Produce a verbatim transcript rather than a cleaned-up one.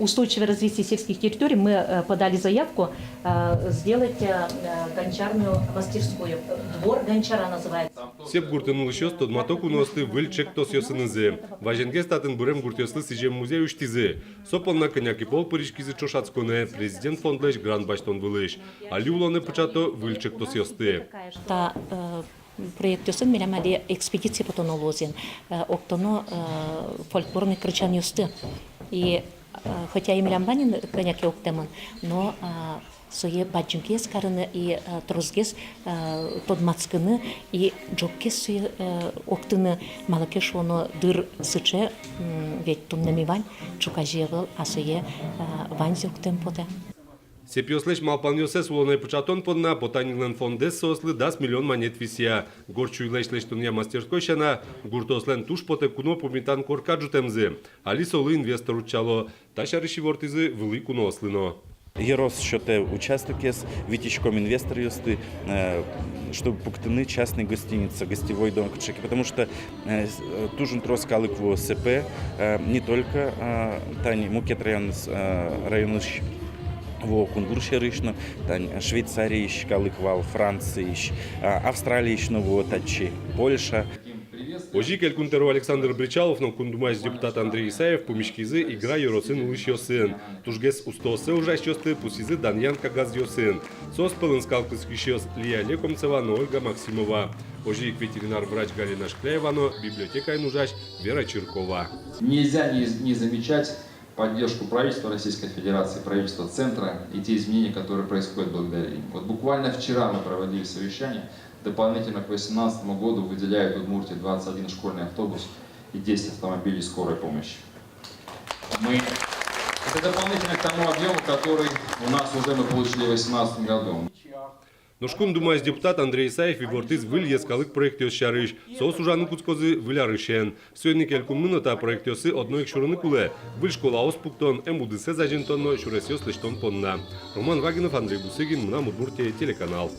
Устойчивое развитие сельских территорий, мы, э, подали заявку, э, сделать, э, э, гончарную мастерскую. Двор Гончара называется. Сеп гуртын улӥсьёс тодмато куноосты выль ӵектосъёсынызы. Вазенгес татын бырем гуртъёслы сӥзем музей усьтӥзы. Со понна кӧня ке пол пыриськизы ӵошатсконэ Президент фондлэсь грант басьтон вылысь. Али улонэ пыӵато выль ӵектосъёсты. Та, э, проектъёсын милям али экспедици потоно луоз ини, э, октоно, э, фольклорный кырӟанъёсты. И, э, хотя и милям вань ини кӧня ке октэмын, но, э, сое бадӟымгес карыны и, э, тросгес, э, тодматскыны и ӝоггес сое, э, октыны, малы ке шуоно дыр сыӵе, м, ведь туннэ ми вань, ӵуказе ӧвӧл, а сое, э, ваньзэ октэм потэ. Сепъёслэсь малпанъёссэс улонэ пыӵатон понна Потаниклэн фондэз соослы дас миллион манет висъя. Горд сюйлэсь лэсьтонъя мастерской сяна, гуртоослэн туж потэ куно пумитан корка ӝутэмзы. Али солы инвестор утчало. Та сярысь ивортӥзы вылӥ куноослы но. Ёрос сётэ участокез, витиськом инвесторъёсты, э, чтобы пуктыны частный гостиница, гостевой дом кыӵе ке, потому что Э, с-, э, туж ик трос калык вуо Сепэ, э, не только, э, тани мукет район, э, районысь вуо, кунгож сьӧрысь но, тани Швейцариысь калык вал, Франциысь, э, Австралиысь но вуо татчы, Польша. Озьы ик Элькун тӧро Александр Бречалов но Кун Думаысь депутат Андрей Исаев пумиськизы Игра ёросын улӥсьёсын. Тужгес устооссэ ужасьёсты пусйизы данъян кагазъёсын. Соос пӧлын скал кыскисьёс Лия Лекомцева но Ольга Максимова. Озьы ик ветеринар врач Галина Шкляева но библиотекаын ужась Вера Чиркова. Нельзя не, не замечать поддержку правительства Российской Федерации, правительства центра и те изменения, которые происходят благодаря им. Вот буквально вчера мы проводили совещание, дополнительно к восемнадцатому году выделяют Удмуртии двадцать один школьный автобус и десять автомобилей скорой помощи. Мы, это дополнительно к тому объему, который у нас уже мы получили в восемнадцатом году. Нош Кун Думаысь депутат Андрей Исаев ивортӥз выль йӧскалык проектъёс сярысь. Соос ужаны кутскозы выль арысен. Соин ик элькунмы но та проектъёсы одно ик сюрыны кулэ: выль школаос пуктон, эм удысэз азинтон но сюресъёс лэсьтон понна. Роман Вагинов, Андрей Бусыгин, «Мынам Удмуртие» телеканал.